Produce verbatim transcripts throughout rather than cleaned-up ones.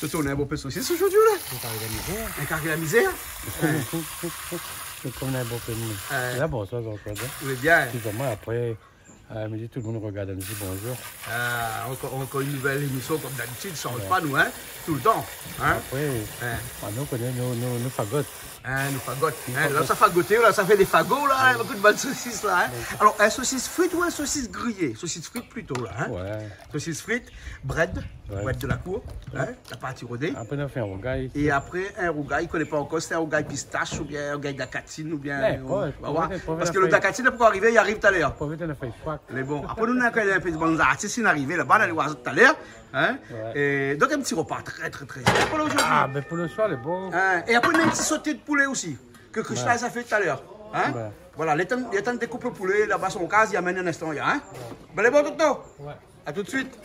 Toto, nou na in bonpé sosis zordi la. In kari la mizèr. In kari la mizèr. Sé konm in bonpé moun. Ouais. La, bonsoir, Jean-Claude, hein. Oui, bien. Excusez-moi, après, euh, midi, tout le monde regarde, on dit bonjour. Ah, ankor, ankor in nouvèl émisyon, konm dabitid, i sanz pa nou, hein. Toultan, hein. Apré, ah, nou koné, nou, nou, nou fagot. Hein, nou fagot, hein. La, sa fagoté, la, sa fé dé fago, la, hein, bonpé de bone sosis, la, hein. Alor, in sosis frit ou in sosis griyé ? Sosis frit plito, la, hein. Ouais. Sosis frit, brèd, brèd de la kour, hein, la parti rodé. Apré, nou fé in rougay. É apré, in rougay, i koné pa ankor, sé in rougay pistash oubien in rougay dakatine oubien, ouais, nou va voir. Parske lo dakatine la pankor arivé, i ariv talèr. Lé bon. Apré, nou, nou na in pé de bone zartis, i ariv laba, nou alé voir azot talèr. Hein ? Ouais. É donk, in ti ropa trè, trè, trè zen pou zordi. Ah, ben, pou lo soir, lé bon. Hein ? É apré, nou na in ti soté de poulé osi, ke Krishna la fé talèr. Hein ? Ouais. Voilà, lé tan, lé tan dékoup lo poulé, laba son kaz, i amenn in instan, hein ? Ben, lé bon, Toto ? Ouais. À tout de suite.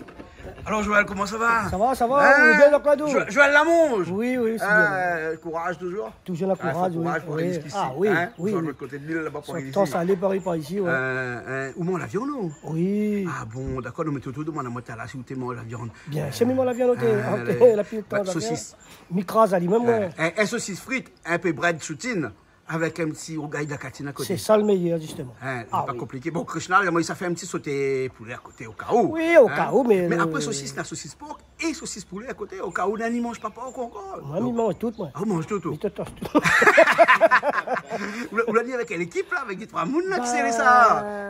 Alor, Joël, koman sa va ? Sa va, sa va, hein ? Ou lé bien, Jean-Claude ? Jo-, Joël Lamonge. Oui, oui, sé bien. Euh, kouraz touzour. Touzour la kouraz, oui. Kouraz pou ariv ziska isi, hein ? Ah oui, oui. Tan salé, parèy, par isi, ouais. Euh, euh, ou manz la viann, ou ? Oui. Ah bon, dakor, non, mé Toto, domann amoin talèr si ou té manz la viann. Bien sir, mi manz la viann, ok. Euh, la pi tan, sosis. Mi kraz ali mèm, ouais. Euh, in, in sosis frit, in pé brèd soutine, avèk in ti rougay dakatine a koté. Sé sa le méyèr, zisteman. Hein, lé pa konpliké. Bon, Krishna, la, moin, sa fé in ti soté poulé a koté, o ka ou. Oui, o ka ou, mé, mé apré, sosis, na sosis pork é sosis poulé a koté, o ka ou néna i manz pa pork ankor. Moin, mi manz tout, moin. Ah, ou manz tout, ou ? Mi totos tout. Ou la, ou la ni avèk lékip la, avèk dé troi moun la, ki sé sa ?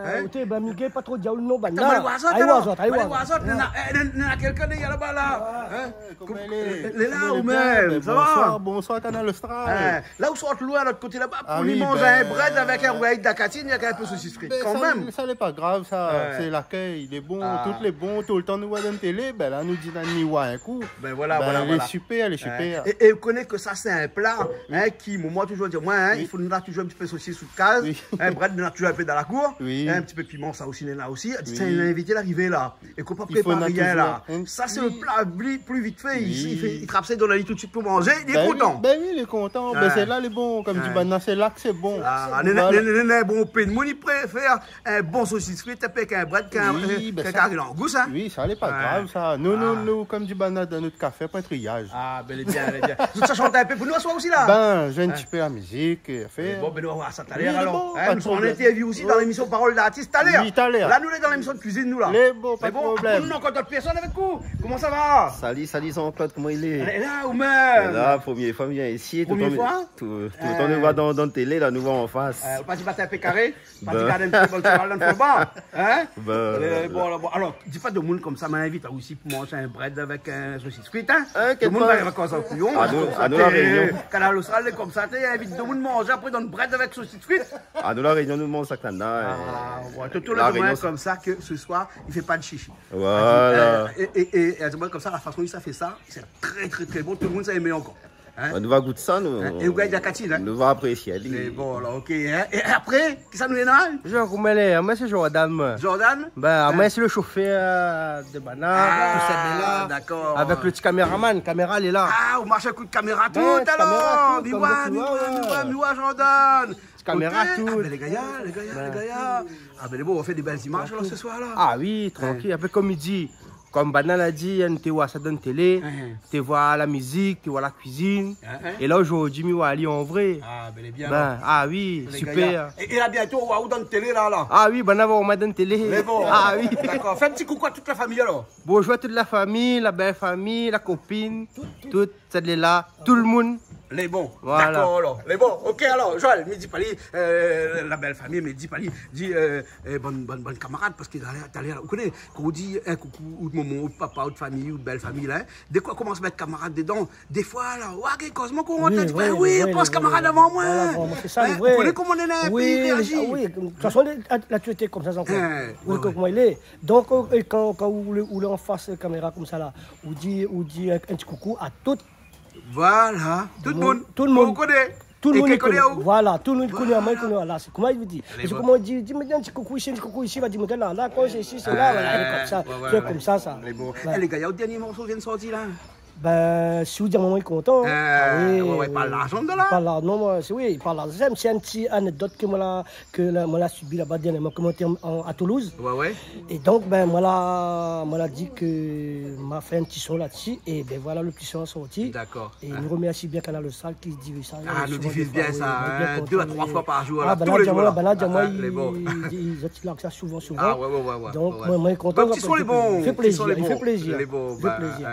Hein ? Oté, ben, mi gingn pa tro di aou lo non, ben, alé voir azot, alé voir azot, alé voir azot. Néna, eh, néna, néna kèlkin dèrièr laba la. Hein ? Koman i lé ? Lé la, ou mèm, sa va ? Bonsoir, bonsoir, Kanal Austral. Hein, la ou sort loin, lot koté laba, pou vni manz in brèd avèk in rougay dakatine, avèk in pé sosis frit, kan mèm. Ah oui, ben, sa, sa lé pa grav, sa. Ouais. Sé lakèy, lé bon, tout lé bon, toultan nou voi dann télé, ben la, nou di, nou va ni voir in kou. Ben voilà, voilà, voilà. Lé sipèr, lé sipèr. É, é ou koné ke sa, sé in pla, hein, ki, moin, moin la touzour di, moin, hein, i fo nou la touzour in ti pé sosis sou kaz, in brèd, nou na touzour in pé dan la kour, in ti pé piman, sa osi, néna osi. Sa, in invité la arivé la. É ke pa prépar rien la. Sa sé lo pla pli, pli vit fé. Li, li fé, li trap sa, li donn ali tout suit pou manzé, li lé kontan. Ben oui, li lé kontan. Ben sé la lé bon, konm di banna, sé la ke sé bon. Ah, néna, néna, néna bonpé moun i préfèr in bon sosis frit avèk in brèd, k'in, k'in kari langous, hein. Oui, sa lé pa grav, sa. Nou, nou, nou, konm di banna, dan nout kafé, pa triyaz. Ah, ben, lé bien, lé bien. Zot sa shant in pé pou nou aswar osi la ? Ben, mi zoué in ti pé la mizik. Bon, ben, nou va voir sa talèr alor. Hein, nou sra an interview osi dan lémisyon Parole d'artiste talèr. Oui, talèr. La nou lé dan lémisyon de kuizine, nou la. Lé bon, pa de problèm. Mé bon, nou na ankor dot pèrsone avèk nou. Koman sa va ? Salut, salut Jean-Claude, koman i lé ? Lé la, ou mèm ? Lé la, promié foi mi vien isi. Promié foi ? Toultan nou voi dan, dan télé la, nou voi an fas. Euh, ou pa di bat in pé karé ? Pa di gard in ti pé bann shoval dan fon ba, hein ? Lé bon, lé bon. Alor, di pa demoun konmsa, ma invit aou isi pou manz in brèd avèk in sosis frit, hein ? Demoun va vakann an kouyon. Ah, nou, La Rényon. Kanal Austral lé konmsa, té invit demoun manzé, apré donn brèd avèk sosis frit. Ah, nou, La Rényon, nou manz sak nana, hein. Ah, ouais, tout le moun konmsa ke se soir, i fé pa de shishi. Voilà. É, é, é, é, konmsa, la fason sa i fé sa, sé trè, trè, trè bon. Tout demoun sa i èm ankor. Hein ? Bin, nou va gout sa, nou. Hein ? É ou gingn dakatine, hein ? Nou va apresié ali. Mé bon, la, ok, hein ? É apré, kisa nou néna ? Bonjour, koman i lé ? Amoin sé Jordan, moin. Jordan ? Bin, amoin sé le shofèr, euh, de banna, tout sa lé la. Ah, dakor. Avèk le ti kaméraman, kaméra lé la. Ah, ou marsh avèk le kaméra tout, alor. Bin, kaméra tout, konm zot i voi. Mi voi, mi voi, mi voi, Jordan. Ti kaméra tout. Ok. Ah, bin, lé gayar, lé gayar, lé gayar. Ah, bin, lé bon, ou fé dé bèl imaz, alor, se soir la. Ah oui, trankil. Apré, konm i di, konm banna la di, hein, té voi sa dan télé, té voi la mizik, té voi la kuizine. É la, zordi, mi voi ali an vré. Ah, bèl é bien, alor. Ah oui, super. Lé gayar. É, é a bientô, ou va voir dan télé, la, la. Ah oui, banna va voir amoin dan télé. Mé bon. Ah oui. Dakor. Fé in ti koukou a tout la fami, alor. Bonjour à toute la famille, la belle famille, la copine, tout, tout, sat lé la, tout le moun. Lé bon. Voilà. Dakor, alor. Lé bon. Ok, alor, Joël, mi di pa li, euh, la bèl fami, mi di pa li, di, euh, euh, bann, bann, bann kamarad, parske talèr, talèr, ou koné, kan ou di, hein, koukou, out momon, out papa, out fami, out bèl fami, la, hein, dé koi ou komans mèt kamarad dedan, défoi, la, oué, kèk koz, mon kourant, la di, bin oui, pans kamarad avan moin. Voilà, bon, sé sa, lé vré. Ou koné koman nou lé, lé vré. Oui, ah oui, de tout fason, la, la, la, té konmsa, Jean-Claude. Hein, ou koné koman i lé. Donk, euh, é kan, kan ou lé, ou lé an fas, euh, kaméra konmsa la, ou di, ou di in, in ti koukou a tout. Voilà, tout le moun. Tout le moun. Ou koné. Tout le moun i koné. Voilà, tout le moun i koné amoin, i koné, voilà, sé koman i di. Alé, bon. Sé koman i di, di, mé in ti koukou isi, in ti koukou isi, va di, mé la, la, kan sé isi, sé la, voilà, konmsa. Oué, oué, sé konmsa, sa. Mé bon. Oué. É, lé gayar, le dèrnié morso i vien de sorti la. Bin, si ou di amoin, moin lé kontan. Ah oui, oui, pa larzan, la. Pa la-, non, moin, sé, oui, pa larzan. Sé in ti anekdot ke moin la, ke la, moin la sibi laba dernièrman, ke moin té an, an, a Toulouse. Ouais, ouais. É donk, bin, moin la, moin la di ke ma fé in ti son la-dsi. É bin, voilà, le ti son la sorti. Dakor. É nou remèrsi bien Kanal Austral ki difiz sa, souvan, défoi, oui, bien, kontan, oui. Dé a troi foi par zour, la, tou lé zour, la. Ah, bin la, di amoin, i, i, i, i larg sa souvan, souvan. Ah ouais, ouais, ouais, ouais. Donk, moin, moin lé kontan. Bin, ti son lé bon, ti son lé bon. I fé plézir, i fé plézir. Lé bon, bin,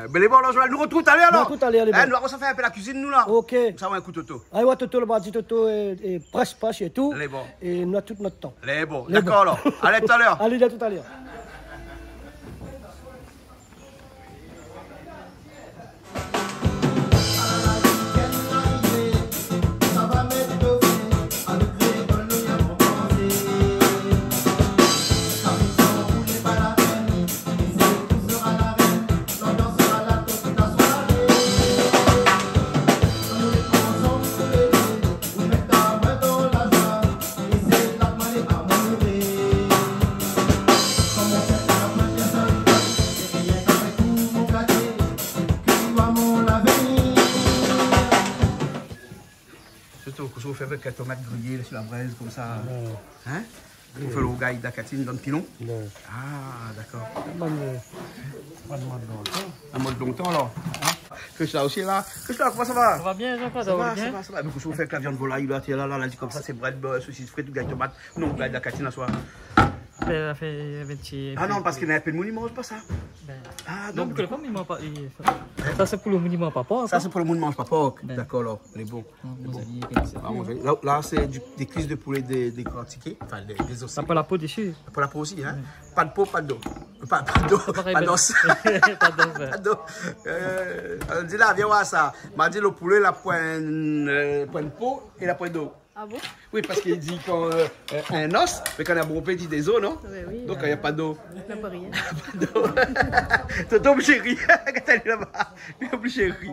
bin, lé bon, alor, nou artrouv talèr, alor. Bin, talèr, lé bon. Nou va fé in pé la kuizine, nou, la. Ok. Sa va, in kou Toto. Alé, ouais, Toto, laba, di Toto, é, é près pa, sé tou. Lé bon. É nou na tout nout tan. Lé bon. Lé bon. Dakor, alor. Alé, talèr. Alé, a talèr. Sirtou, kosa ou fé avèk tomat griyé, la, si la brèz, konmsa ? Ouais. Hein ? Ou fé lo rougay dakatine dann pilon ? Ouais. Ah, dakor. Bann, euh, bann mod lontan. In mod lontan, alor. Hein ? Krishna osi, la. Krishna, koman sa va ? Sa va bien, Jean-Claude, sa va bien ? Sa va, sa va. Mé kosa ou fé avèk la viann volay, la, ti, la, la, la, di konmsa, sé brèd, euh, sosis frit, rougay tomat. Non, rougay dakatine, aswar. Bin, la fé, euh, in ti... Ah non, parske néna in pé d'moun i manz pa sa. Bin, ah, non, donk, mé du kou, kom i manz pa, i, sa, sa sé pou lo moun i manz pa pork, hein. Sa sé pou lo moun i manz pa pork. Bin. Dakor, alor, lé bon. Non, lé bon. Moin, sa di konmsa. Ah, moin, sa di, la, la, sé du, dé kuis de poulé dé, dékortiké, anfin, dé, dézosé. Sa pa la po dési. Pa la po osi, hein. Ouais. Pa d'po, pa d'do. Pa, pa d'do, pa d'os. Pa d'os, ouais. Pa d'os. Euh, di la, vien oir sa. Ma di lo poulé la poin, euh, poin d'po é la poin d'do. Ah bon ? Oui, parske i di kan, euh, euh, in os, mé kan na bonpé, i di dé zo, non ? Ouais, oui, donk, euh, na pa d'do. Na pa rien. Pa d'do. Tonton, mon chéri, gard ali laba. Mon chéri.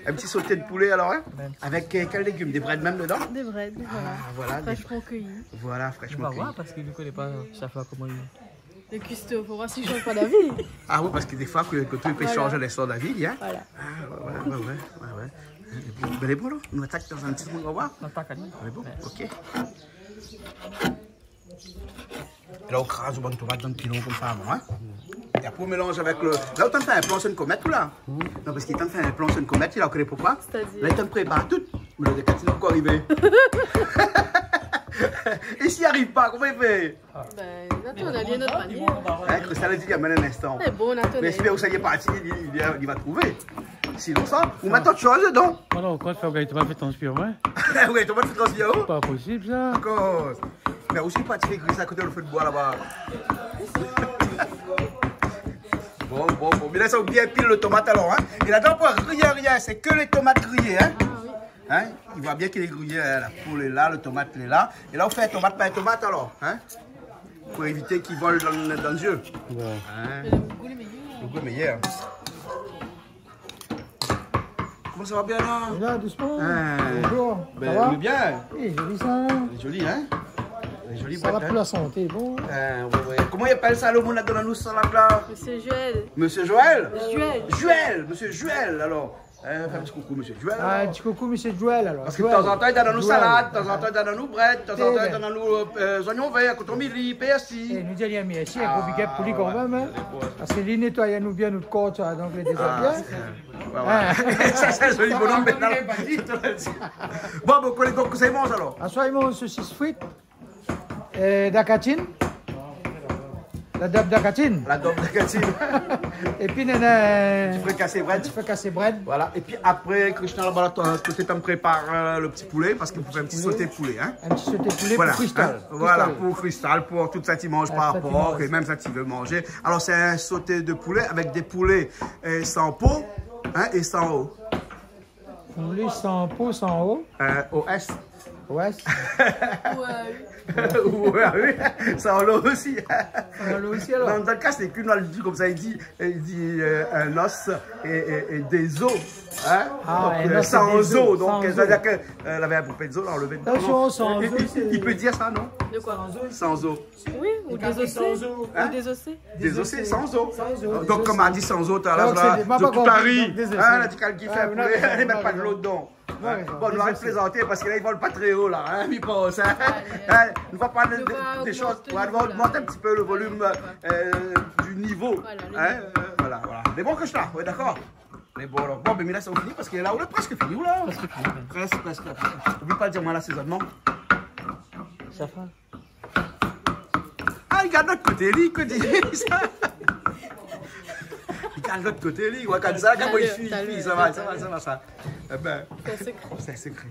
In ti soté de poulé, alor, hein ? Ouais. Avèk, euh, kèl légim ? Dé brèd mèm dedan ? Dé brèd, voilà. Ah, voilà, dé... Fraîchement cueilli. Voilà, fraîchement cueilli. Nou va oir, parske nou koné pa, sa fé koman i... Le kuisto, fo oir si i shanj pa d'avi. Ah oui, parske défoi, ke, ke tout i pé shanj a linstan d'avi, hein. Voilà. Ah, ouais, ouais, ouais, ouais, ouais. Bin, lé bon, la. Nou atak dann in ti moman, nou va oir. Nou atak, alé. Lé bon, ouais. Ok. É la, ou kraz bann tomat dann pilon konmsa, hein. É apré, ou mélanz avèk lo, la, ou tann fé in plan, sé in komèt, ou la. Non, parske i tann fé in plan, sé in komèt, la, ou koné poukoi ? C'est-à-dire ? La, i tann prépar tout. Mé lo dakatine la pankor arivé. É si i ariv pa, koman i fé ? Bin, nou atann ali nout manièr. Hein, Krishna la di, amenn in instan. Mé bon, nou atann. Mé si ou sa, li lé parti, li, li, li va trouvé. Sinon, sa, ou mèt ot shoz dedan. Alor, koi, fé gayé tomat, fé transpir, ouais. Gayé tomat, fé transpir, oh. Pa posib, sa. Dakor. Mé osi, parti fé gri sa koté lo fé d'boi laba. Bon, bon, bon. Mé la, sa, ou bien pil lo tomat, alor, hein. É ladan, pa rien, rien, sé ke lé tomat griyé, hein. Ah oui. Hein ? I voi bien ke lé griyé, hein, la poul lé la, lo tomat lé la. É la, ou fé tomat par tomat, alor, hein, pou évité k'i vol dann, dann zié. Ouais. Hein ? Mé lo gou lé méyèr. Lo gou lé méyèr. Koman sa va, Bernard ? Lé la, dousman. Hein. Bonjour. Bin, sa va ? Lé bien. Eh, zoli sa, hein ? Lé zoli, hein ? Lé zoli, sa va, hein ? Pou la santé, bon, hein ? Hein, ouais, ouais. Koman i apèl sa, lo moun la dann nout salad la ? Monsieur Joël. Monsieur Joël ? Joël. Joël, monsieur Joël, alor. Euh, fé in ti koukou, monsieur Joël, alor. Ah, in ti koukou, monsieur Joël, alor. Parske Joël. Tazantan, li done anou salad, tazantan, li done anou brèd, tazantan, li done anou, euh, euh, zoignon vèr, kotomili, pèrsi. Eh, nou di ali mèrsi, in gro big up pou li kan mèm, hein. Ah, ouais. Parske li nétoy anou bien nout kor, sa, donk lé déza bien. Ah, ouais, ouais. Hein. Sa, sé in zoli bonom, Bernard. Bon, bon, kosa, donk, kosa i manz, alor ? Aswar, i manz sosis frit. Euh, dakatine. Ladob dakatine. Ladob dakatine. Épi, néna in ti frikasé brèd. In ti frikasé brèd. Voilà. Épi apré, Krishna, laba, la, toi, koté, ou prépar, euh, lo ti poulé, parske pou fé in ti soté poulé, hein. In ti soté poulé pou Krishna. Voilà, hein. Voilà, pou Krishna, pou tout sak i manz pa pork, é mèm sak i vé manzé. Alor, sé in soté de poulé avèk dé poulé, euh, san po, hein, é san o. Poulé san po, san o. Euh, O S. O S. Ou, euh, Ouais, oui, sanlo osi. Sanlo osi, alor. Non, dan le ka, sé k'in, li di konmsa, li di, li di, euh, un os et, et, et des os, hein. Ah, donc, euh, un os et des os, sans os. Donc, c'est-à-dire que, euh, lavé in poupé de zo, la, anlevé. Attention, sans os, c'est... Li pé dir sa, non ? De koi ? Sans os. Sans os. Oui, ou désosé. Hein ? Ou désosé. Désosé, sans os. Sans os. Donc, désosé. Konm la di sans os, la, la, tout la ri. Hein, la di k'èl i fé poulé, i mèt pa de lo dedan. Ouais, ouais, ouais. Bon, nou arèt plézanté parske la, i vol pa tré o la, hein, mi pans, hein. Hein, nou va parl de, de, de shoz, nou va ogmant in ti pé le volim, euh, du nivo. Voilà, le nivo. Hein, euh, voilà, voilà. Mé bon, ke sa, ouais, dakor. Mé bon, alor, bon, bin, mé la, sa fini parske la, nou la prèsk fini, ou la. Prèsk fini, ouais. Prèsk, prèsk, prèsk. Oubli pa de dir amoin lasézonman. Sa fé. Ah, li gard lot koté, li, koté sa. Li gard lot koté, li. Ouais, konmsa, talèr, koman i fé, talèr, sa va, sa va, talèr. Sa va, sa. Eh ben, sé in sekré. Sé in sekré.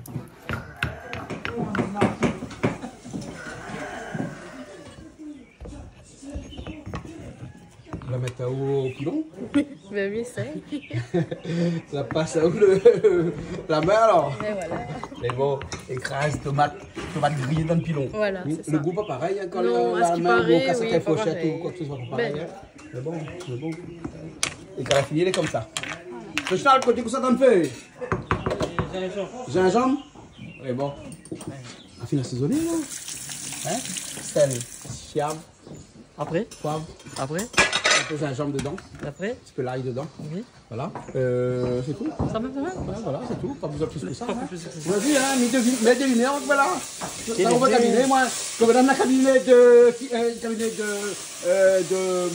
La mèt aou o pilon. Bin oui, sa. La pas aou le, la min, alor. Bin voilà. Mé bon, ékraz tomat, tomat griyé dan le pilon. Voilà, sé sa. Le gou pa parèy, hein, kan la min ou kas avèk in forshèt ou koi ke se soi, pa parèy, hein. Non, a se ki paré, oui, pa parèy. Bin. Mé bon, mé bon. É kan la fini, lé konmsa. Voilà. Sé sa, le koté ke sa dan le fé. Zinzanm. Zinzanm. Mé bon. La fine asézoné, la. Hein ? Sèl, siav, Apré ? Poiv. Apré ? In pé zinzanm dedan. Apré ? In ti pé lay dedan. Oui. Voilà. Euh, sé tou. Sa mèm, sa mèm ? Ouais, voilà, sé tou. Pa bezoin plis ke sa, hein. Pa plis ke sa. Ou la vi, hein, mi devi-, mé deviné, voilà. Sa, ou va kabiné, moin. Konm dan in kabiné de, ki, euh, kabiné de, euh, de,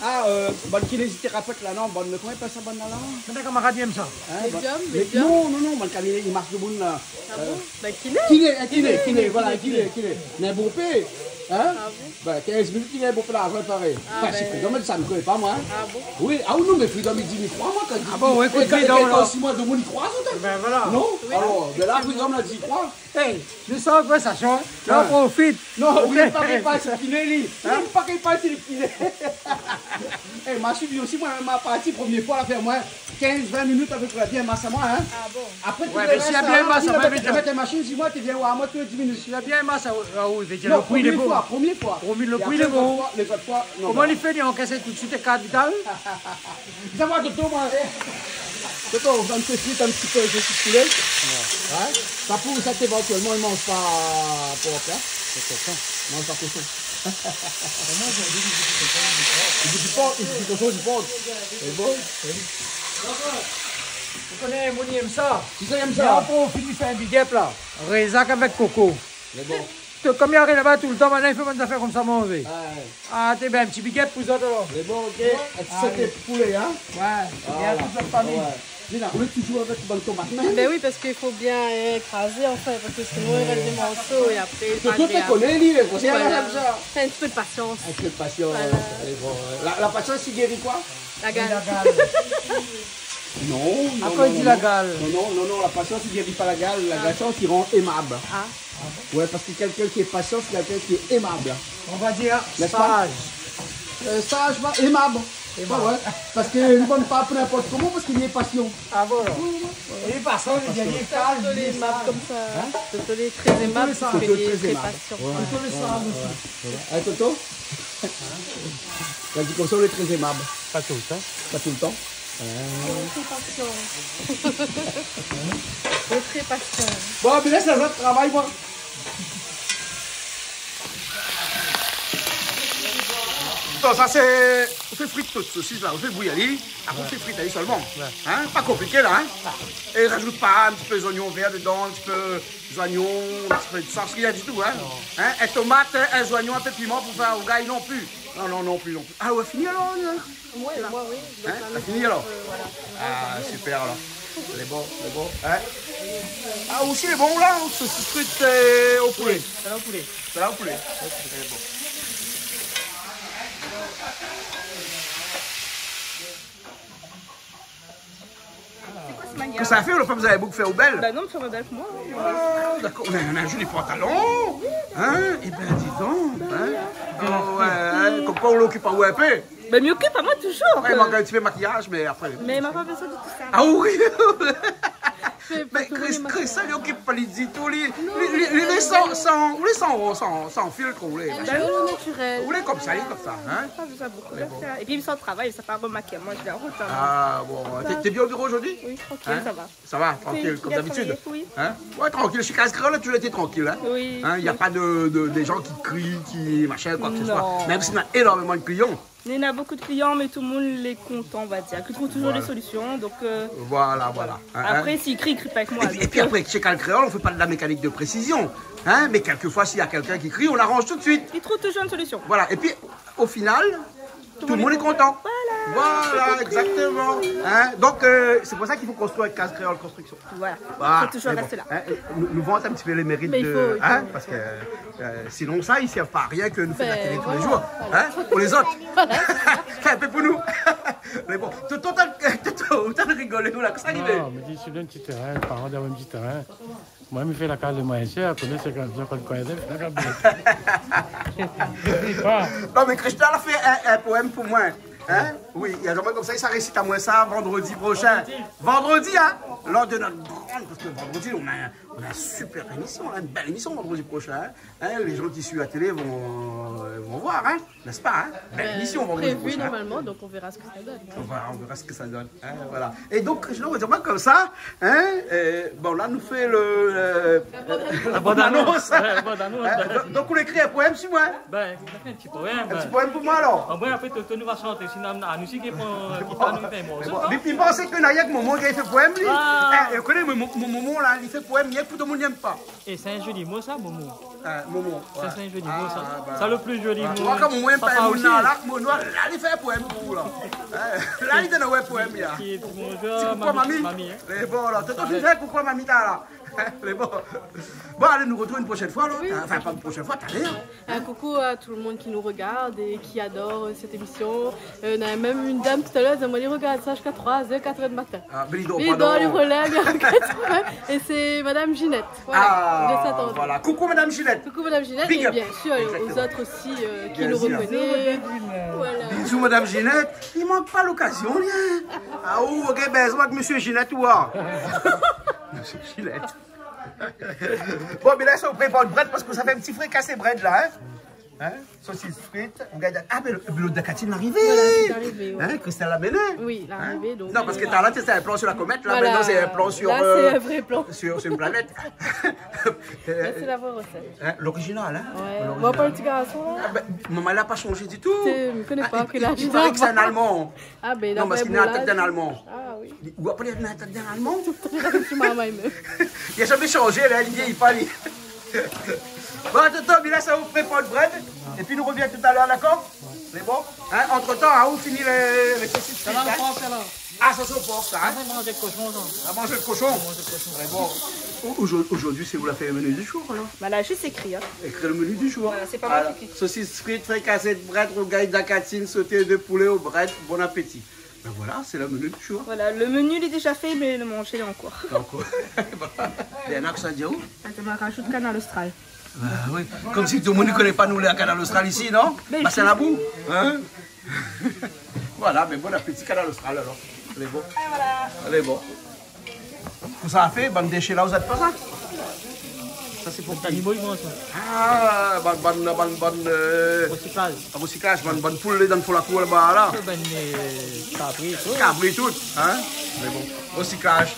ah, euh, bann kinézitérapèt la, non, bann, koman i apèl sa, bann la, la ? Bann kamarad i èm sa. Hein, médiom, bann, mé médiom. Non, non, non, bann kabiné, i marsh demoun la. Ah bon ? Euh, bin, kiné. Kiné, hein, kiné, kiné, voilà, kiné, kiné. Mé bon, pé, hein ? Ah bon ? Bin, kinz minit, li gingn bonpé larzan, parèy. Ah, bin. Anfin, si Freedom i di sa, mi koné pa, moin, hein. Ah bon ? Oui, ah non, mé Freedom i di, mi kroi, moin, kan li di... Ah bon, ouais, ékout, kan, Freedom, kan, alor. Si moin, demoun i kroi, sa, bin, voilà. Non ? Oui. Alor, bin la, Freedom la di, i kroi. Hey, nou sort konvèrsasyon, hein. La, profit. Non, oui, pa k'i parl si kiné, li. Hein ? Li pa k'i parl si kiné. Eh, ma suivi osi, moin, ma parti, promié foi, la fé amoin kinz, vin minit apépré, bien mas amoin, hein. Ah bon ? Apré, tout le rès, la, bien mas, apré, mèt in mashine, di amoin, té vien oir amoin tou lé dis minit. Si la bien mas, ah, ah oui, vé dir, non, le pri lé bon. Promié foi, promié foi. Promié, le pri lé bon. É apré, lé zot foi, lé zot foi, non. Koman li fé, li ankès tout suit kart vital ? Sa va, Toto, moin. Toto, ou va fé frit in ti pé, zot ti poulé. Ouais. Hein ? Sa pou, sa, évantuèlman, i manz pa pork, hein. Sé koshon. I manz pa koshon. Koman i di, i di koshon, i di pork ? I di pork, i di koshon, i di pork. Sé bon. Ou koné, moun i èm sa. Kisa i èm sa ? Mé apré, ou fini fé in big up la. Rézak avèk Koko. Mé bon. Té, konm i ariv laba toultan, mintnan i fé bann zafèr konmsa, manzé. Ah, ouais. Ah, té bin, in ti big up pou zot, alor. Mé bon, ok. Ouais. Sété poulé, hein ? Ouais. Voilà. É a tout zot famiy. Ouais. Lina, ou lé touzour avèk bann tomat, mé... Bin oui, parske i fo bien, euh, ékrazé, anfin, parske sinon, i rès dé morso é apré, lé pa agréab. Toto, té koné, li, lé konmsa. Voilà. Fé in ti pé de pasyans. In ti pé de pasyans, voilà. Mé bon, euh, la, la pasyans i géri koi ? La gal. La gal. Non, non, non, non. Akoz i di la gal ? Non, non, non, non, la pasyans i géri pa la gal. Ah. La pasyans i rann émab. Ah. Ouais, parske kèlkin ki lé pasyan, sé kèlkin ki lé émab. On va dir saz. N'est-ce pas ? Euh, saz, pa émab. Émab. Ouais, ouais. Parske li bann pa pou ninport koman, parske li lé pasyan. Ah bon, alor. Ouais, ouais, ouais. É li pasyan, li di, li lé saz, li lé émab konmsa. Hein ? Toto lé trè émab, Toto lé trè émab. Parske li lé trè pasyan. Ouais, ouais, ouais. Toto lé saz osi. Hein, Toto ? La di konmsa, ou lé trè émab. Pa toultan. Pa toultan. Ah. Trè pasyan. Trè pasyan. Bon, bin, lès azot travay, moin. Bon, sa sé, ou fé frit tout sosis la, ou fé bouyir ali, apré ou fé frit ali sèlman. Ouais. Hein, pa konpliké la, hein. É razout pa in ti pé zoignon vèr dedan, in ti pé zoignon, in ti pé de sas, rien ditou, hein. Non. Hein, in tomat, in zoignon, in pé piman pou fé in rougay, non pli. Non, non, non pli, non pli. Ah ouais, fini alor, hein. Oui, moin, oui. Hein ? La fini alor ? Euh, voilà. Ah, super alor. Lé bon, lé bon, hein ? Ah, osi lé bon la, sosis frit, euh, o poulé. Oui, sa la o poulé. Sa la o poulé. Lé bon. Kosa i fé, ou la pa bezoin boug fé ou bèl ? Bin non, mi fé ma bèl pou moin, hein. Ah, dakor. Mé néna in zoli pantalon. Hein ? Eh bin, di don, hein ? Bin oui, hein. Ah ouais, hein, konm koi ou okip aou in pé. Bin, mi okip amoin touzour, koi. Ouais, i mank in ti pé makiyaz, mé apré. Mé ma pa bezoin de tout sa. Ah oui. Mé Chris, Chris, sa li okip pa li ditou, li, li, li, li lé san, san, ou lé san, san, san filtre, ou lé, machin. Ou lé konmsa, li lé konmsa, in. Pa bezoin bonpé zafèr. Mé bon. Épi, mi sort travay, sa pa romarké, moin, mi lé an rotar. Ah, bon, t'es, t'es bien au bureau aujourd'hui ? Oui, tranquille, ça va. Ça va, tranquille, comme d'habitude. Oui. Hein ? Ouais, tranquille. Chez Case Créole, on a toujours été tranquille, hein ? Oui. Hein, il n'y a pas de, de, des gens qui crient, qui machin, quoi que ce soit. Non. Même si on a énormément de clients. On a beaucoup de clients, mais tout le monde est content, on va dire. Ils trouvent toujours des solutions, donc, euh, voilà, voilà. Hein, hein. Après, s'il crie, il crie pas avec moi, et puis, donc, et puis euh, après, chez Case Créole, on fait pas de la mécanique de précision, hein, mais quelquefois, s'il y a quelqu'un qui crie, on arrange tout de suite. Il trouve toujours une solution. Voilà. Et puis, au final, tout le monde est content. Voilà. Voilà, exactement. Hein, donc, euh, c'est pour ça qu'il faut construire avec Case Créole Construction. Voilà. Voilà, c'est bon. Faut toujours rester là. Hein, nous, nous vante un petit peu les mérites de, hein, parce que, euh, sinon ça, ils servent pas à rien que nous faire la télé tous les jours, hein, pour les autres. Voilà, c'est ça. Fais un peu pour nous. Mais bon, tout, tout, tout, tout, tout rigole, nous, là, que ça arrive. Non, mé mi di, si dan ti térin, paran dan in ti térin. Moin, mi fé la kaz de moin, sé, apré, sé konmsa, kan, kan, kan, la kaz de... Non, mé Christelle la fé in, in poèm pou moin. Hein ? Oui, li la di amoin konmsa, li sa résit amoin sa vandredi prochain. Vandredi ? Vandredi, hein ? Lors de notre grande, parce que vendredi, on a, on a une super émission, là, une belle émission vendredi prochain, hein ? Hein, les gens qui suivent la télé vont, euh, vont voir, hein ? N'est-ce pas, hein ? Belle émission vendredi prochain. Euh, prévu normalement, donc on verra ce que ça donne, hein. On va, on verra ce que ça donne, hein, voilà. Et donc, je vais dire, moi, comme ça, hein, euh, bon, là, nous fait le, euh, la bande-annonce. Ouais, la bande-annonce. Hein, donc, donc, ou ékri in poèm si moin. Ben, ou fé in ti poèm. Un petit poème pour moi, alors. Bon, ben, après, Toto, nou va shanté, sinon, nou, nou, si ki pran, ki pran, nou fé in morso, koi. Bon, mé, mé mi pans ke na rienk momon ki fé poèm, li. Ah. Eh, ou koné, mon, mon momon, la, li fé poèm, rienk pou tout moun i èm pa. É sé in zoli mo sa, momon. Ah, momon, ouais. Sa, sé in zoli mo, sa. Ah, bah. Sa, le pli zoli mo. Moin, kan momon i èm pa, papa osi. Momon la, momon la, li fé poèm pou ou, la. Hein, la, li done aou in poèm, la. Ti, ti bonjour, ti koukou mami. Mami, hein. Mé bon, la, Toto, tu fais coucou à mamie, t'as là. Mé bon. Bon, allez, nous retrouvons une prochaine fois, là. Oui. Enfin, pas une prochaine fois, t'as l'air. Un coucou à tout le monde qui nous regarde et qui adore, euh, cette émission. Euh, on a même une dame tout à l'heure, elle a dit, moi, je regarde ça jusqu'à trois heures, quatre heures du matin. Ah, mé li dor pa, non. Li dor, li relèv, li regarde. Et c'est Madame Ginette. Voilà, de Saint-André. Ah, voilà. Coucou, Madame Ginette. Coucou, Madame Ginette. Big up. Et bien sûr, aux autres aussi, euh, qui nous reconnaissent. Bien sûr. Voilà. Bisous, Madame Ginette. I mank pa lokazion, li, hein. Ah, ou, OK, ben, je vois que Monsieur Ginette, ou, ah. Monsieur Ginette. Bon, mé la, sa ou prépar brèd parske sa fé in ti frikasé brèd la, hein. Hein ? Sosis frit, ou gard, ah, mé le, le dakatine la arivé. Voilà, c'est arrivé, ouais. Hein, Christelle la amené. Oui, la arivé, donc, voilà. Non, parske talèr, sé in plan sur la comète, la, maintenant, c'est un plan sur, euh, sur, sur une planète. Là, c'est la vraie recette. Hein, l'original, hein. Ouais. L'original. Moin, pa le ti garson, la. Ah, ben, momon, li la pa shanzé ditou. Sé, mi koné pa kèl az li na. Ah, il, il paraît que c'est un Allemand. Ah, ben, non, parske li na la tèt d'in Alman. Ah, oui. Ou la pa la tèt d'in Alman ? Li la zamé shanzé, la, li vieyi pa, li. Bon, Toto, mé la, sa ou prépar brèd. Épi nou revien talèr, dakor ? Mé bon. Hein, entre-temps, hein, ou fini le, le sosis frit, hein ? Sa la, le pork, sa la. Ah, sa, sé le pork, sa, hein ? Ah, manz le koshon, sa. Ah, manz le koshon. Manz le koshon. Mé bon. Au-, aujourd'hui, c'est vous la fé le menu du jour, alors ? Bah, la, juste écrit, hein. Écrit le menu du jour. Voilà, c'est pas moi qui écris. Sosis frit, frikasé brèd, rougay dakatine, sauté de poulet au brèd. Bon appétit. Ben voilà, c'est le menu du jour. Voilà, le menu, il est déjà fait, mais le manger, il est encore. Encore. Néna ke sa di aou ? Attends, on va rajouter Kanal Austral. Bah oui, comme si tout le monde ne connaît pas, nou, la Kanal Austral ici, non ? Ben, bah, c'est si. La boue, hein ? Voilà, mé bon appétit, Kanal Austral, alors. Lé bon. Et voilà. Lé bon. Kosa i fé, bann déshé la, ou zèt pa sa ? Sa, sé pou zanimo, i manz sa. Ah, bann, bann, bann, bann, euh, rosiklaz. Rosiklaz, bann, bann poul, dan fon la kour, laba, la. Bann, euh, kabri, tout. Kabri, tout, hein ? Mé bon, rosiklaz.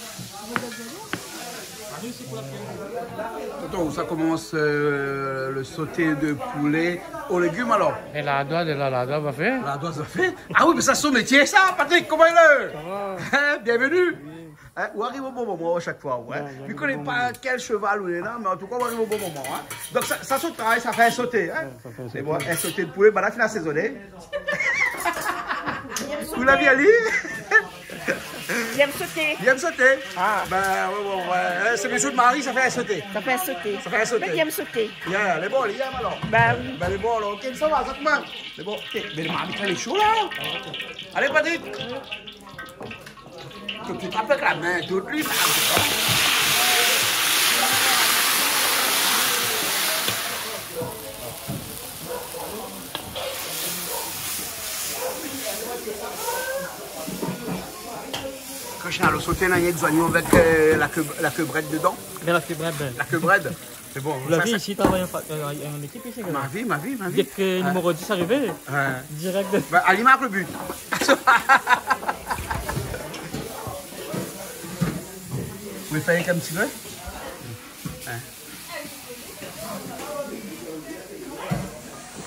Toto, sa i komans, euh, le sauté de poulet aux légumes, alors ? É lardoz, é la, lardoz va fé. Lardoz va fé ? Ah oui, mé sa, sé son métié, sa, Patrick, koman i lé ? Sa va ? Hein, bienvenue. Oui. Hein, ou ariv o bon moman a shak foi, ouais. Ouais, ou ariv o bon moman. Mi koné pa kèl sheval ou néna, mé an tou ka, ou ariv o bon moman, hein. Donk sa, sa, son travay, sa fé in soté, hein. Ouais, sa fé in soté. Mé bon, in soté de poulet, banna la fine asézoné. Ou la vi ali ? Li èm soté. Li èm soté. Ah. Ben, ouais, ouais, ouais. Hein, sé mésyé Mari, sa fé in soté. Sa fé in soté. Sa fé in soté. Mé li èm soté. Ya, lé bon, li èm alor. Bah oui. Ben, lé bon alor. OK, sa va, sa i komans. Lé bon, OK. Mé le marmit la lé sho la. Alé, Patrick. Tout, tout avèk la min, tout li. Kan Alor, soté la, néna zoignon avèk, euh, la ke, la ke brèd dedan. Mé la ke brèd, bin. La ke brèd. Sé bon. Ou la vi isi, travay an pa-, euh, an ékip isi, kan mèm. Ma vi, ma vi, ma vi. Dèk, euh, niméro dis arivé, dirèk de... Bin, ali i mark le but. Ou vé fé in ti pé ?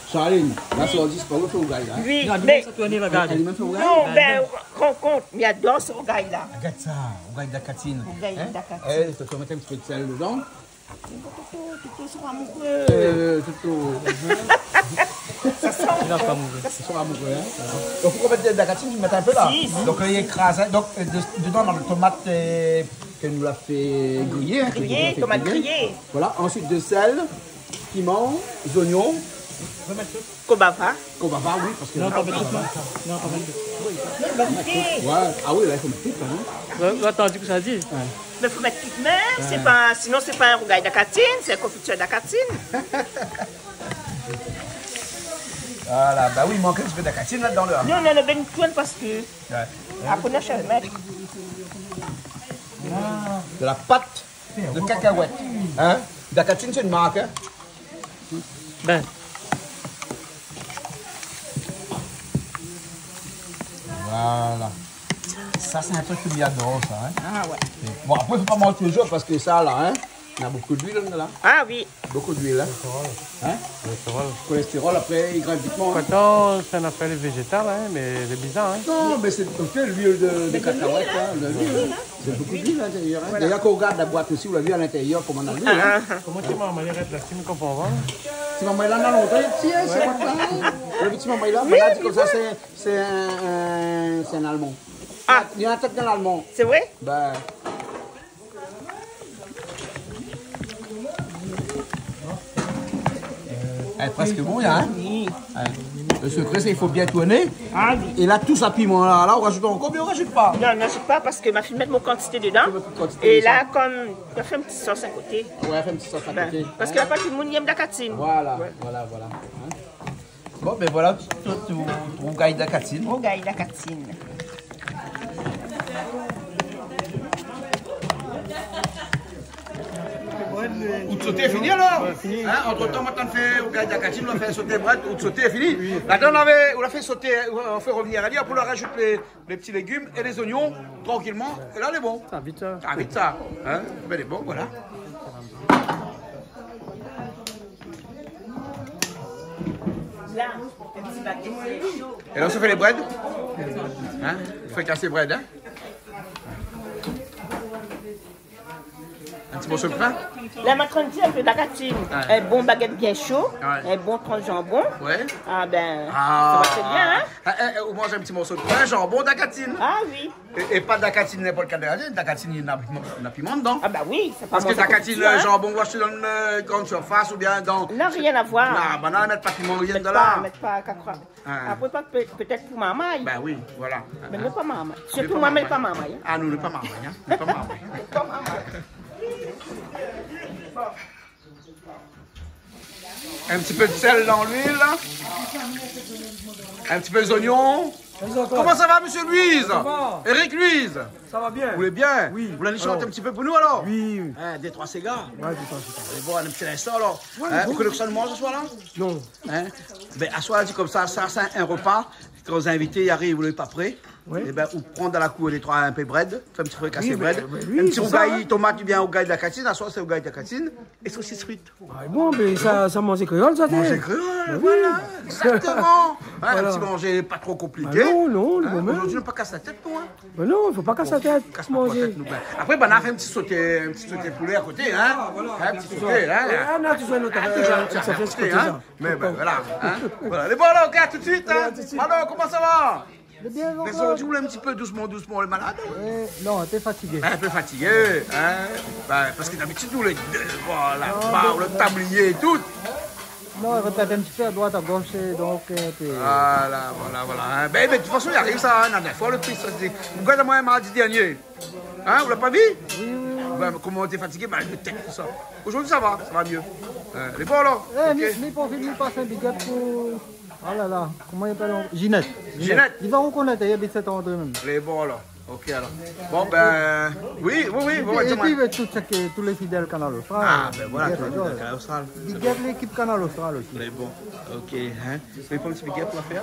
Charline, la, sé lor dispo, ou fé rougay la. Oui, mé sa tourn la gard. Èl i mèm fé rougay ? Non, bin, rankont, mi ador so rougay la. Gard sa, rougay dakatine. Rougay dakatine. Èl, ou mèt in ti pé d'sèl dedan. Toto, Toto, Toto sra amoureux. Euh, Toto. Sa san bon. Sra amoureux, hein. Donk, ou mèt dakatine, ou mèt in pé la. Si, si. Donk, li ékraz, hein. Donk, euh, de-, dedan, dan le tomat, euh, ke nou la fé griyé, hein, ke nou la fé griyé. Griyé, tomat griyé. Voilà, ensuite de sèl, piman, zoignon. Konbava. Konbava, oui, parske... Non, pa mèt tout, non. Non, pa mèt tout. Ouais. Ah oui, la, i fo mèt tout, la, non ? Ouais, ou la antann kosa li di ? Ouais. Mé fo mèt tout mèm, sé pa, sinon sé pa in rougay dakatine, sé in konfitir dakatine. Voilà, ba oui, i mank in ti pé dakatine la dedan, la. Non, non, non, bin, tourn parske... Ouais. Apré, nou sa mèt. De la pat de kakawèt. Hein ? Dakatine, sé in mark, hein ? Bin. Voilà. Sa, sé in truk ke mi ador, sa, hein. Ah ouais. Bon, apré, fo pa manz toujour parske sa, la, hein, néna bonpé d'luil, la. Ah oui. Bonpé d'luil, hein. Kolèstérol. Hein ? Kolèstérol. Kolèstérol, apré, i grin vit, hein. Pourtan, sé in afèr véjétal, hein, mé lé bizar, hein. Non, mé sé, ou koné, luil de, de kakawèt, hein, de luil, hein. Sé bonpé d'luil a l'intérieur, hein. Voilà. D'ailleurs, kan ou gard la boit osi, ou la vi a l'intérieur koman néna luil, hein. Ah, ah. Koman ti marmay la, la, si mi konpran pa. Ti marmay la, néna lontan, lé pti, hein, sé pa sa. Ou la vi ti marmay la, oui, la di konmsa, sé, sé in, in, sé in Alman. Ah. Li na la tèt d'in Alman. Sé vré ? Bin. Lé prèsk bon, la, hein ? Oui. Ouais. Le sekré, sé i fo bien tourné. Ah oui. É la, tout sa piman la, la, ou rajout ankor, mé ou rajout pa ? Non, non, rajout pa parske ma fine mèt mon kantité dedan. Ou mèt kantité dedan. É la, konm, ou fé in ti sos a koté. Ouais, fé in ti sos a koté. Bin, parske la, pa tout moun i èm dakatine. Voilà, voilà, voilà. Hein ? Bon, bin voilà, tout, tout, tout, tout rougay dakatine. Rougay dakatine. Out soté fini alor ? Ouais, fini. Hein, antretan, moin té fé rougay dakatine, nou la fé soté brèd, out soté fini. Oui. La, nou la fé, nou la fé soté, nou la fé revnir ali, apré nou la rajout lé, lé pti légim é lé zoignon, trankilman, é la, lé bon. Sa vit, sa. Sa vit, sa. Hein ? Bin, lé bon, voilà. La, in ti baguèt bien sho. É la, ou sa fé lé brèd. Hein ? Ou fé kas lé brèd, hein ? In ti morso d'pin. La, ma trann di in pé dakatine. Ouais. In bon baguèt bien sho, ouais, in bon transh janbon. Ouais. Ah bin, sa va trè bien, hein ? Ah, eh, eh, ou manz in ti morso d'pin, janbon, dakatine. Ah oui. É, é pa dakatine, ninport kèl dakatine, dakatine, néna piman, néna piman dedan. Ah ba oui, sé pa... Parske dakatine, hein, janbon, ou ashté dan, euh, grande surface oubien dan... Non, rien à voir. Non, ba non, i mèt pa piman, rien dedan la. Mèt pa, mèt pa, ka kroi. Ah. Apré, pa, pé-, pétèt pou marmay. Ba oui, voilà. Mé nou pa marmay. Sirtou moin, mé pa marmay, hein. Ah, nou, nou pa marmay, hein. Nou pa marmay. Pa marmay. In ti pé d'sèl dan luil, la. In ti pé zoignon. Bonjour, Claude. Koman sa va, mésyé Louise ? Ça va. Eric Louise ? Ça va bien. Ou lé bien ? Oui. Ou la ni shant in ti pé pou nou, alor ? Oui. Hein, dé troi séga. Ouais, dé troi séga. Alé, bon, in ti linstan, alor. Ouais, bon. Hein, ou koné kosa nou manz aswar, la ? Non. Hein ? Bin, aswar, di konmsa, sa, sé in repa. Kan lé zinvité i ariv, ou lé pa pré. Ouais. Ébin, ou pran dan la kour dé troi, in pé brèd, fé in ti frikasé brèd. Oui, mé, mé oui, sé sa, hein. In ti rougay tomat oubien rougay dakatine, aswar sé rougay dakatine é sosis frit. Ah bon, mé sa, sa manzé kréol, sa, manzé kréol, voilà, exactement. Hein, in ti manzé pa tro konpliké. Ba non, non, lé bon mèm. Zordi nou pa kas la tèt, nou, hein. Ba non, fo pa kas la tèt, manzé. Bon, kas pa tro la tèt, nou, bin. Apré, banna la fé in ti soté, in ti soté poulé a koté, hein. Ah, voilà. In ti soté, hein. Ah, non, toujour in ot afèr, in ti afèr a koté, hein. Mé bin, voilà, hein. Voilà. Lé bon, alor, OK, à tout de suite, hein. Allez, à tout de suite. Alor, koman sa va ? Lé bien, Jean-Claude. Mé zordi ou lé in ti pé dousman, dousman, lé malad, ou ? Euh, non, in pé fatigé. In pé fatigé, hein ? Bin, parske dabitid, ou lé devan la bar, le tablié é tout. Non, mi rogard in ti pé a droit, a gosh, é donk, euh, pé... Voilà, voilà, voilà, hein. Bin, mé de tout fason, i ariv sa, hein, la dèrnièr foi, le pri, sa, sé, ou gard amoin mardi dernié. Hein, ou la pa vi ? Oui, oui, oui, oui. Bin, koman ou té fatigé, mal de tèt, tousa. Zordi, sa va, sa va myé. Euh, lé bon, alor. Eh, OK. Mi, mi profit, mi pas in big up pou Oh la la, koman i apèl ankor ? Ginette. Ginette. Li va rokonèt, li abit Saint-André mèm. Lé bon, alor. Ok, alors. Bon, ben, oui, oui, oui, épi, ouais, épi, ben, tout sak, tout lé fidèl Kanal Austral. Ah, ben voilà, tout lé fidèl Kanal Austral. Big up lékip Kanal Austral osi. Mé bon, ok, hein. Ou néna in ti big up pou fé ?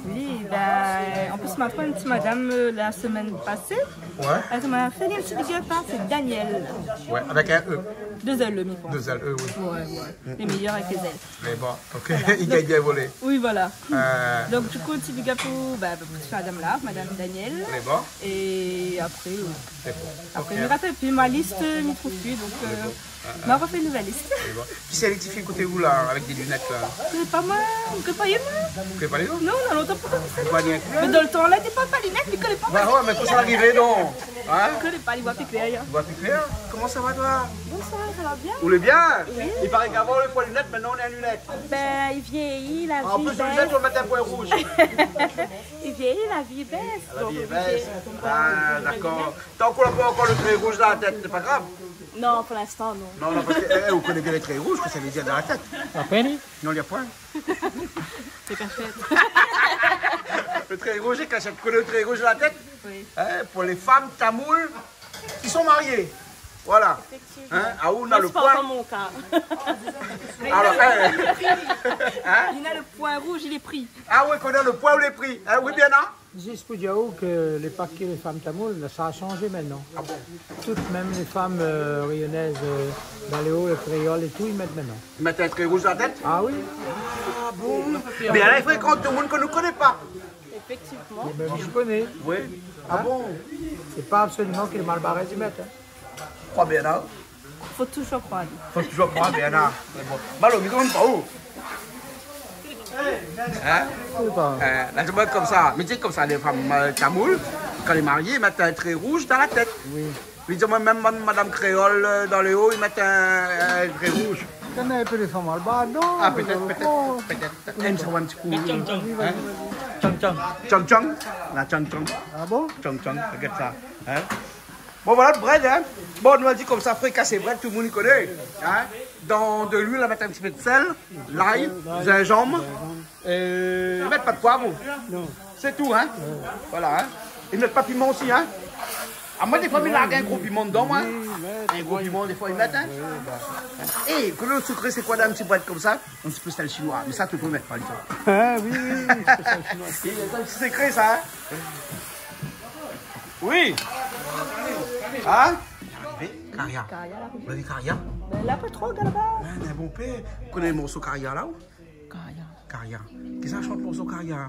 Oui, ben, an plis, ma trouv in ti madam, euh, la semèn pasé. Ouais. Èl la fé in ti big up, hein, sé Daniel. Ouais, avèk in E. Dé L, mi pans. Dé L, E, oui. Ouais, ouais. Lé méyèr avèk lé zèl. Mé bon, ok. Voilà. I gingn bien volé. Oui, voilà. Euh. Donk, du kou, ti big up pou, ba, pou madam la, madam Daniel. Mé bon. É apré, euh, mé bon. Apré, ok, mi rapèl pi, ma lis, mi trouv pi, donk, euh, ma rofé in nouvèl lis. Mé bon. Kisa lé ti fiy koté ou la, avèk dé linèt la ? Sé pa moin, mi koné pa li, moin. Ou koné pa li, non ? Non, non, lontan pa. Ou koné pa li ? Mé dan le tan la, té pa, pa linèt, mi koné pa. Ouais, ouais, mé koman sa la arivé, donk ? Hein ? Mi koné pa, li voi pi klèr, hein. Li voi pi klèr ? Koman sa va, toi ? Bonsoir, ça va bien ? Ou lé bien ? Oui. I paré k'avan ou lé pa linèt, mintnan ou lé an linèt. Ben, i vyéyi, la vi i bès. An plis, linèt, ou mèt in poin rouj. I vyéyi, la vi i bès. La vi i bès. Donk, euh, ah, dakor. Tan k'ou la pa ankor le tré rouj dan la tèt, sé pa grav. Non, pou linstan, non. Non, non, parske, eh, ou koné bien le tré rouj, kosa sa vé dir dan la tèt. Apré, li ? Non, li na poin. Sé kashèt. Le tré rouj lé kashèt. Ou koné le tré rouj dan la tèt ? Oui. Hein, pou lé fanm tamoul ki son marié. Voilà. Effectivement. Hein, ah, ou na le poin. Mé sé pa mon ka. Alors, hein. Hein ? Li na le poin rouj, lé pri. Ah oui, koné le poin ou lé pri. Hein, oui, bien, hein ? Zis pou dir aou ke lé pa ke lé fanm tamoul, sa la shanjé mintnan. Ah bon ? Tout, mèm lé fanm, euh, rényonèz, euh, dan lé o, lé kréol é tout, i mèt mintnan. I mèt in tré rouj dan la tèt ? Ah oui. Ah bon ? Mé la, i frékant tout le moun ke nou koné pa. Effectivement. Mé mi koné. Oui. Ah bon ? Sé pa absoliman ke lé malbarèz i mèt, hein. Kroi bien, hein ? Fo toujour kroir. Fo toujour kroir, bien, hein. Mé bon. Malo, mi konpran pa ou. Hein ? Sé pa. Euh, la, mi di konmsa, mi di konmsa, lé fanm, euh, tamoul, kan lé marié, i mèt in tré rouj dan la tèt. Oui. Mi di, moin, mèm ma-, madam kréol, euh, dan lé o, i mèt in, in tré rouj. Koné in pé lé fanm malbar, non ? Ah, pétèt, pétèt, pétèt. Èm sa, in ti kou. Tchang tchang. Hein ? Tchang tchang. Tchang tchang. La tchang tchang. Ah bon ? Tchang tchang, regard sa. Hein ? Bon, voilà le brèd, hein. Bon, nou la di konmsa, frikasé brèd, tout le moun i koné, hein. Dan de luil, i mèt in ti pé de sèl, lay, zinzanm, euh, i mèt pa de poiv. Non. Sé tout, hein. Ouais. Voilà, hein. I mèt pa piman osi, hein. Ah, moin, défoi, mi larg in gro piman dedan, moin. Oui, ouais. In gro piman, défoi, i mèt, hein. Ouais, bah. É, koné le sekré, sé koi dan in ti brèd konmsa ? In ti pé sèl shinoi. Mé sa, tout le moun i mèt pa, li. Ah, oui, oui, oui, sé sèl shinoi. Sé in ti sekré, sa, hein. Oui. Hein ? Karia. Karia la. Ou la vi Karia ? Ben, la pa tro, gard laba. Ah, mé bon pé. Ou koné le morso Karia la, ou ? Karia. Karia. Kisa i shant morso Karia ?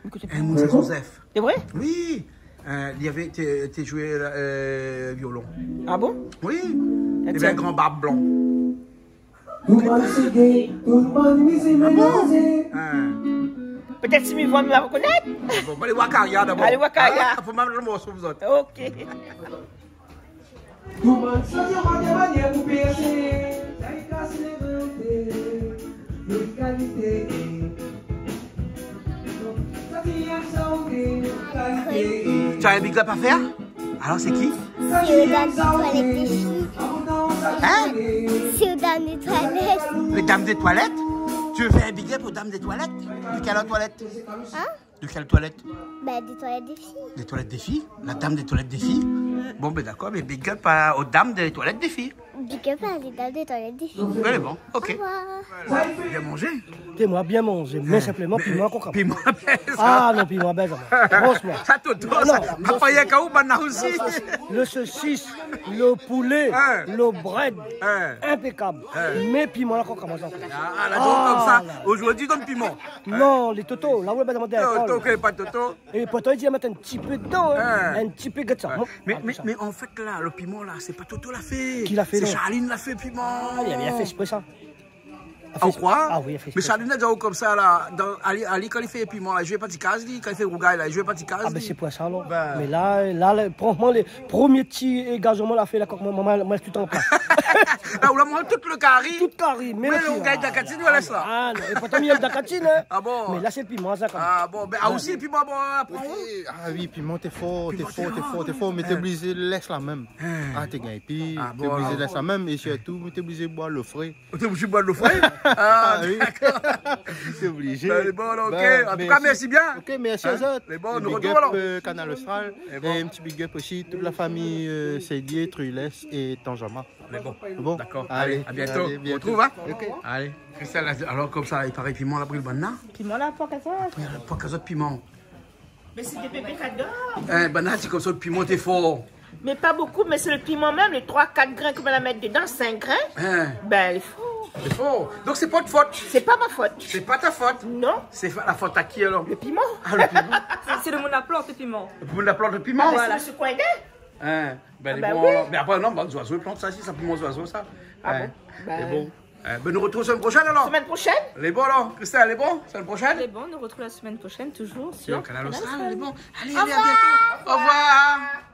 Ékout, in moun Saint-Joseph. Sé vré ? Oui. Euh, li lavé, té, té zoué, euh, violon. Ah bon ? Oui. Li lavé in gran barb blan. Tout bann ségé, tout bann mizi mélanzé. Hein. Pétèt si mi voi, mi va rokonèt. Bon, alé voir Karia dabor. Alé voir Karia. Ah, fo mèm le morso, zot. Ok. Tout bann ségé, pa de manièr pou pèrsé. Sa i kas lé vérité, lé kalité. Sa i kas lé kalité. Tu as un big up à faire ? Alors, c'est qui ? C'est aux dames des toilettes des filles. Hein ? C'est aux dames des toilettes. Les dames des toilettes ? Tu veux faire un big up aux dames des toilettes ? De quelle toilette ? Hein ? De quelle toilette ? Bah, des toilettes des filles. Des toilettes des filles ? La dame des toilettes des filles ? Bon, ben d'accord, mais big up à, aux dames des toilettes des filles. Big up à les dames des toilettes des filles. Allez, bon, ok. Au revoir. Bien manzé. Té, moin la bien manzé, mé sinploman, piman la ankor. Piman la bèz. Ah non, piman la bèz, alor. Fransheman. Sa, Toto, sa. Non, pa rienk aou, banna osi. Le sosis, le poulé, le brèd, inpékab. Mé piman la ankor, koman sa ? Ah, la, donk, konmsa, zordi, donn piman. Non, lé Toto, la ou la pa demandé. Toto, ok, pa Toto. É pourtan, li di, mèt in ti pé dedan, hein. In ti pé, gard sa. Mé, mé, mé an fèt, la, le piman, la, sé pa Toto la fé. Ki la fé, non ? Sé Charline la fé piman. Ah, li la fé ésprè, sa. Ah, ou kroi ? Ah oui, li la fé ésprè. Mé Charline la di aou konmsa, la, dan, ali, ali, kan li fé piman, la, li zoué pa ti kaz, li, kan li fé rougay, la, li zoué pa ti kaz, li. Ah, ben, sé pou sa, alor. Mé la, la, la, fransheman, le promié ti égazman la fé, la, kan moin, moin, moin, tout an plas. La, ou la manz tout lo kari. Tout kari, mé lo piman. Mé ou gingn dakatine, ou lès la. Ah non, é pourtan mi yèm dakatine, hein. Ah bon ? Mé la sé lo piman sa, kan mèm. Ah bon, bin, ah, osi lo piman, bon, apré. Oui, ah oui, piman, té for, té for, té for, té for, mé té oblizé lès la mèm. Hein. Ah, té gingn pi, té oblizé lès la mèm, é sirtou, té oblizé boir lo fré. Ou té oblizé boir lo fré ? Ah oui. Dakor. Té oblizé. Bin, lé bon, alor, ok. An tou ka, mèrsi bien. Ok, mèrsi azot. Lé bon, nou artrouv alor. Big up, euh, Kanal Austral. Lé bon. É in ti big up osi tout la fami, euh, Sédié, Trulès é Tanzama. Lé bon. Bon. Dakor. Alé, a bientôt. Alé, bientôt. Nou artrouv, hein ? Ok. Alé. Christelle, alor, konmsa, i paré piman la, pou bann-la. Piman la, pou kazot. Pou kazot piman. Mé sé dé bébé kador. Eh, bann-la, sé konmsa, lo piman té for. Mé pa bokou, mé sé lo piman mèm, lé troi, kat grin ke ma la mèt dedan, sink grin. Hein. Bin, lé for. Lé for. Donk, sé pa out fot. Sé pa mon fot. Sé pa out fot. Non. Sé la fot a ki, alor ? Lo piman. Ah, lo piman. Sé, sé lo moun la plant lo piman. Lo moun la plant lo piman ? Ah, mé sé mésyé Coindin. Hein. Bin, lé bon, alor. Ah, bin oui. Mé apré, non, bann zoizo i plant sa isi, sa, piman zoizo, sa. Ah bon ? Hein. Bin, lé bon. Eh bin, nou artrouv semèn proshèn, alor. Semèn proshèn ? Lé bon, alor. Christelle, lé bon ? Semèn proshèn ? Lé bon, nou artrouv la semèn proshèn, toujour sur Kanal Austral. Sur Kanal Austral, lé bon. Alé, alé, a bientôt. Au revoir. Au revoir.